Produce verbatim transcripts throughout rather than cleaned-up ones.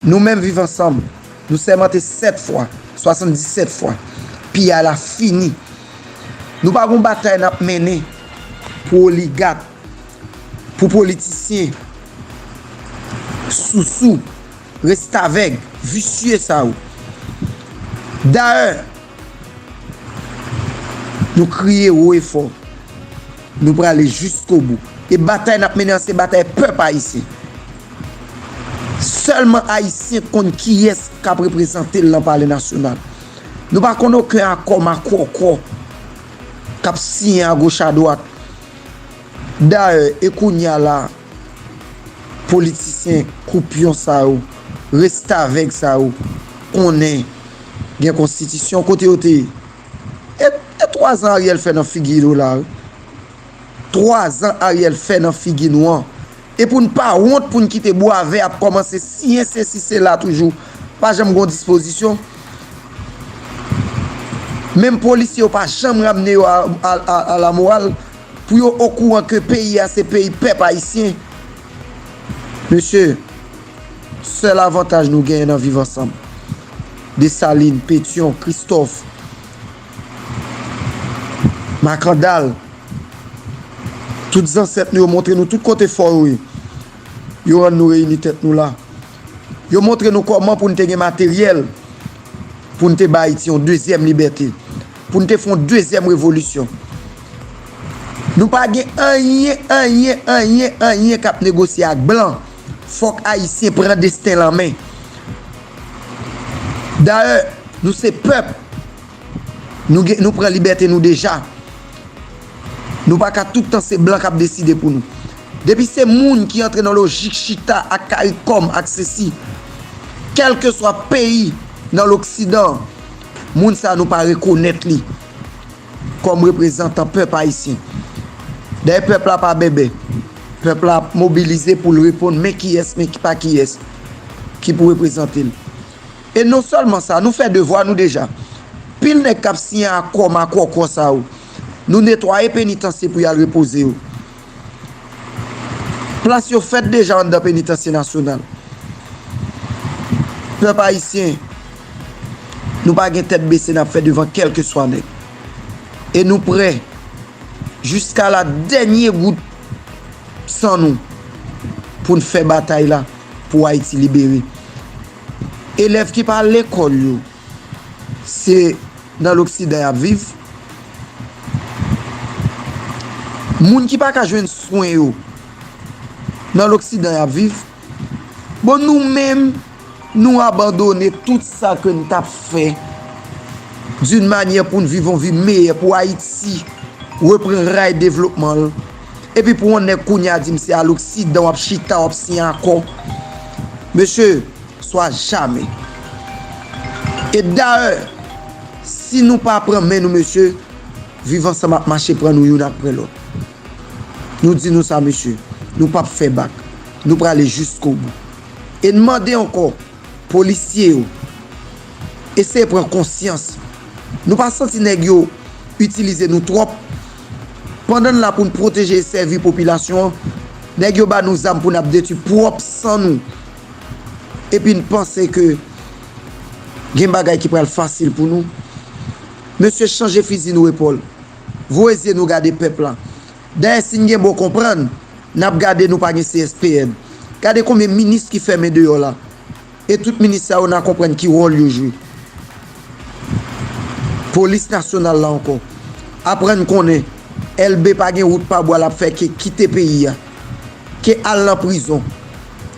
Nou menm Viv Ansanm, nou sèmante sèt fwa, swasanndisèt fwa. Piyay la fini. Nou pa gon batay n ap mennen pou oligak, pou politisyen sousou, restavèg, visye sa yo. Dayè, nou kriye wo e fò. Nou prale jiskobou. E batay n ap mennen an se batay pèp ayisyen. Sèlman Ayisyen konn kiyès k ap reprezante l nan Palè Nasyonal. Nou pa konn okenn akò makwòkwò k ap siyen agoch adwat. Dayè, e kounye a la, politisyen koupyon sa yo, restavèg sa yo, konnen gen konstitisyon kote yo te ye. E, e twa zan Ariel fè nan figi nou la, wi. Twa zan Ariel fè nan figi nou an. E pou n pa wont, pou n kite bwavè ap kòmanse siyen sesi sela toujou. Pa janm gon dispozisyon. Menm polisye yo pa janm ramne yo a, a, a, a lamoral pou yo okouran ke peyi a se peyi pèp ayisyen. Mesye, sèl avantaj nou genyen nan Viv Ansanm, Desalin, Petyon, Kristòf, Makandal, tout zansèt nou yo montre nou tout kote fò yo ye. Yo rann nou reyini tèt nou la. Yo montre nou kòman pou n te gen materyèl, pou n te ba Ayiti yon dezyèm libète, pou n te fè yon dezyèm revolisyon. Nou pa gen anyen, anyen, anyen, anyen k ap negosye ak blan. Fòk Ayisyen pran desten l an men. Dayè, nou se pèp. Nou gen, nou pran libète nou deja. Nou pa ka tout tan se blan k ap deside pou nou. Depi se moun ki antre nan lojik chita ak karikòm ak sesi, kèlkeswa peyi nan loksidan, moun sa nou pa rekonèt li kòm reprezantan pèp ayisyen. Dayè, pèp la pa bèbè. Pèp la ap mobilize pou l reponn men kiyès, men ki pa kiyès ki pou reprezante l. E non sèlman sa, nou fè devwa nou deja. Pil nèg k ap siyen akò makwòkwò sa yo, nou netwaye penitansye pou y al repoze yo. Plas yo fèt deja anndan penitansye nasyonal. Pèp ayisyen, nou pa gen tèt bese n ap fè devan kèlkeswa nèg. E nou prè, jiska la dènye gout san nou, pou n fè batay la, pou Ayiti libere. Elèv ki pa al lekòl yo, se nan loksidan y ap viv. Moun ki pa ka jwenn swen yo, nan loksidan y ap viv. Bon, nou menm, nou abandone tout sa ke n t ap fè, d'une manière pou n viv yon vi meyè, pou Ayiti reprann ray devlopman l. Epi pou yon nèg kounye a di m se a loksidan w ap chita, w ap siyen akò. Mesye, swa jamè. E dayè, si nou pa pran men nou, mesye, Viv Ansanm ap mache pran nou youn apre lòt. Nou di nou sa, mesye, nou p ap fè bak. Nou prale jiskobou. E n mande ankò, polisye yo, eseye pran konsyans. Nou pa santi nèg yo itilize nou twòp? Pandan n la pou n pwoteje e sèvi popilasyon an, nèg yo ba nou zam pou n ap detwi pwòp san nou. Epi n panse ke gen bagay ki pral fasil pou nou. Mesye, chanje fizi nou epòl. Voye zye nou gade pèp la. Dayè, si n gen bon konprann, n ap gade nou pa gen C S P N. Gade konbyen minis ki fèmen deyò la. E tout minis sa yo n a konprann ki wòl yo jwe. Polis nasyonal la ankò. Aprann konnen L B pa gen wout pa bwa l ap fè ke kite peyi a. Ke al nan prizon.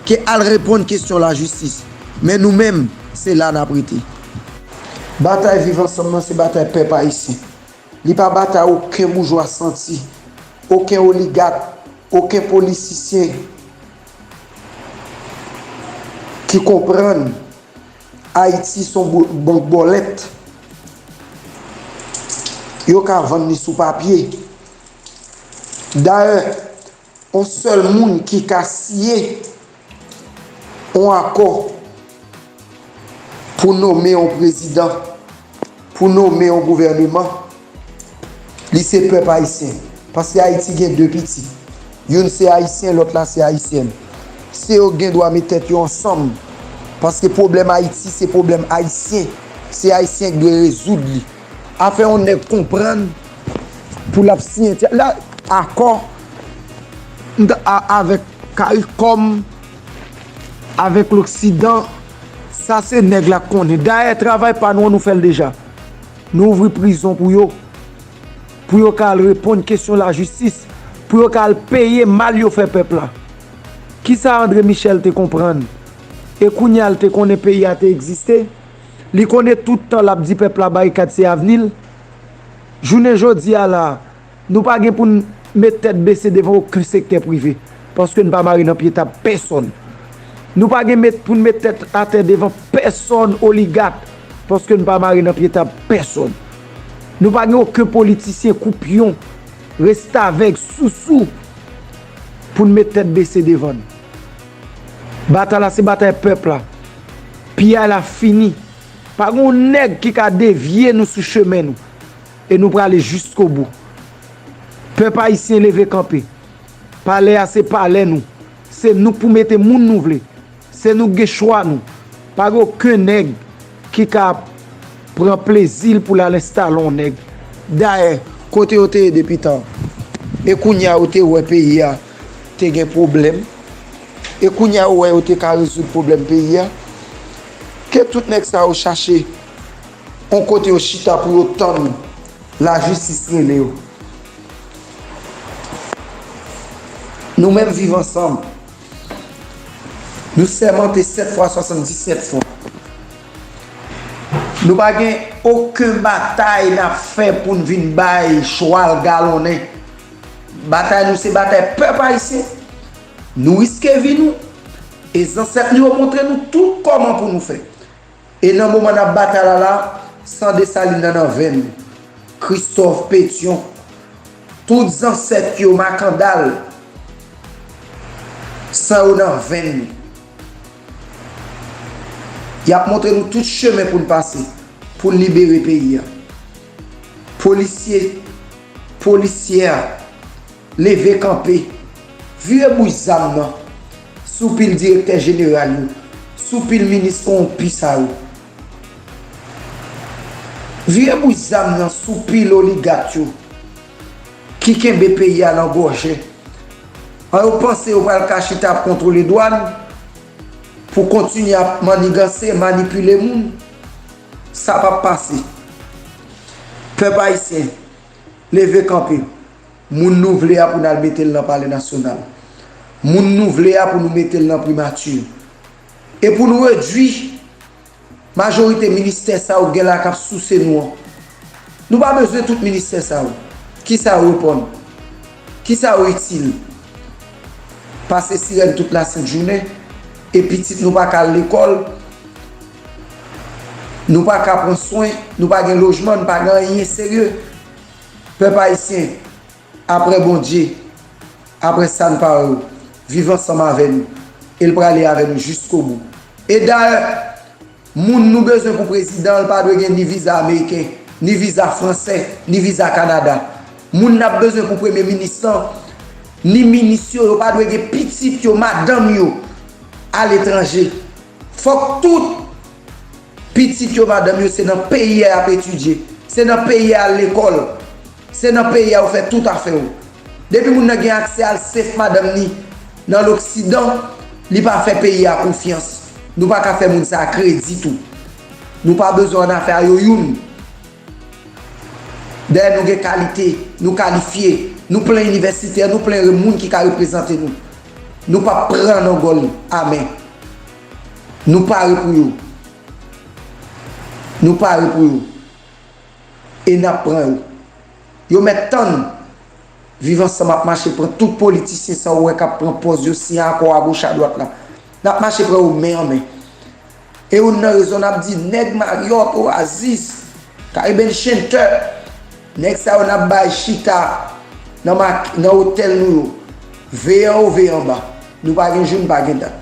Ke al reponn kesyon lajistis. Men nou menm, se la n ap rete. Batay Viv Ansanm nan se batay pèp ayisyen. Li pa batay okenn boujwa santi, okenn oligak, okenn politisyen ki konprann Ayiti se yon bo-, bank bòlèt. Yo ka vann li sou papye. Dayè, yon sèl moun ki ka siyen yon akò pou nonmen yon prezidan, pou nonmen yon gouvèneman, li se pèp ayisyen. Paske Ayiti gen de pitit. Youn se ayisyen, lòt la se ayisyèn. Se yo gen dwa met tèt yo ansanm Paske pwoblèm Ayiti, se pwoblèm ayisyen. Se ayisyen ki dwe rezoud li. Afè yon nèg konprann pou l ap siyen ti-, la, akò a-, avèk CARICOM, avèk loksidan, sa se nèg la k konnen. Dayè, travay pa nou an, nou fè l deja. Nou ouvri prizon pou yo, pou yo ka al reponn kesyon lajistis, pou yo ka al peye mal yo fè pèp la. Kisa André Michel te konprann? E kounye a l te konnen peyi a te egziste? Li konnen tout tan l ap di pèp la barikad se avni l? Jounen jodi a la, nou pa gen pou n met tèt bese devan okenn sektè prive, paske n pa mare nan pye tab pèsonn. Nou pa gen met, pou n met tèt atè devan pèsonn oligak, paske n pa mare nan pye tab pèsonn. Nou pa gen okenn politisyen koupyon, restavèg, sousou pou n met tèt bese devan n. Batay la se batay pèp la. Piyay la fini. Pa gen yon nèg ki ka devye nou sou chemen nou. E nou prale jiskobou. Pèp ayisyen, leve kanpe. Palè a se palè nou. Se nou k pou mete moun nou vle. Se nou k gen chwa nou. Pa gen okenn nèg ki ka pran plezi l pou l al enstale yon nèg. Dayè, kote yo te ye depi tan? E kounye a yo te wè peyi a te gen pwoblèm. E kounye a yo wè yo te ka rezoud pwoblèm peyi a. Ke tout nèg sa yo chache yon kote yo chita pou yo tann lajistis rele yo. Nou menm Viv Ansanm, nou sèmante sèt fwa, swasanndisèt fwa. Nou pa gen okenn batay n ap fè pou n vin bay chwal galonnen. Batay nou se batay pèp ayisyen. Nou riske vi nou. E zansèt nou yo montre nou tout kòman pou nou fè. E nan moman n ap batay la la, san Desalin nan nan venn nou. Kristòf, Petyon, tout zansèt yo, Makandal, san yo nan venn nou. Y ap montre nou tout chemen pou n pase, pou n libere peyi a. Polisye, polisyè, leve kanpe. Vire bouch zam nan sou pil direktè jeneral yo, sou pil minis kowonpi sa yo. Vire bouch zam nan sou pil oligak yo ki kenbe peyi a nan gòje. An yo panse yo pral ka chita ap kontwole dwàn pou kontinye ap manniganse, manipile moun. Sa p ap pase. Pèp ayisyen, leve kanpe. Moun nou vle a pou n al mete l nan Palè Nasyonal. Moun nou vle a pou nou mete l nan Primati. E pou nou redwi majorite ministè sa yo gen la k ap souse nou an. Nou pa bezwen tout ministè sa yo. Kisa yo reponn? Kisa yo itil? Pase sirèn tout lasent jounen, e pitit nou pa ka al lekòl, nou pa ka pran swen, nou pa gen lojman, nou pa gen anyen serye. Pèp ayisyen, apre Bondye, apre sa n pare yo, Viv Ansanm avè nou, e l prale avè nou jiskobou. E dayè, moun nou bezwen pou prezidan an, l pa dwe gen ni viza ameriken, ni viza fransè, ni viza Kanada. Moun n ap bezwen pou premye minis lan, ni minis yo, yo pa dwe gen pitit yo, madanm yo aletranje. Fòk tout pitit yo, madanm yo, se nan peyi a y ap etidye, se nan peyi a y al lekòl, se nan peyi a yo fè tout afè yo. Depi moun nan gen aksè al sef madanm ni nan loksidan, li pa fè peyi a konfyans. Nou pa ka fè moun sa a kredi tou. Nou pa bezwen annafè a yo youn. Dayè nou gen kalite, nou kalifye, nou plen inivèsitè, nou plen moun ki ka reprezante nou. Nou p ap pran nan gòl amè. Nou pare pou yo. Nou pare pou yo. E n ap pran yo. Yo mèt tann. Viv Ansanm ap mache pran tout politisyen sa ou wè k ap pran pòz yo siyen akò agoch adwat la. N ap mache pran yo men an men. E youn nan rezon n ap di nèg Marriott, Oasis, Caribbean Center, nèg sa yo n ap bay chita nan mak-, nan otèl nou yo. Veye anwo, veye anba. Nou pa gen jou, nou pa gen dat.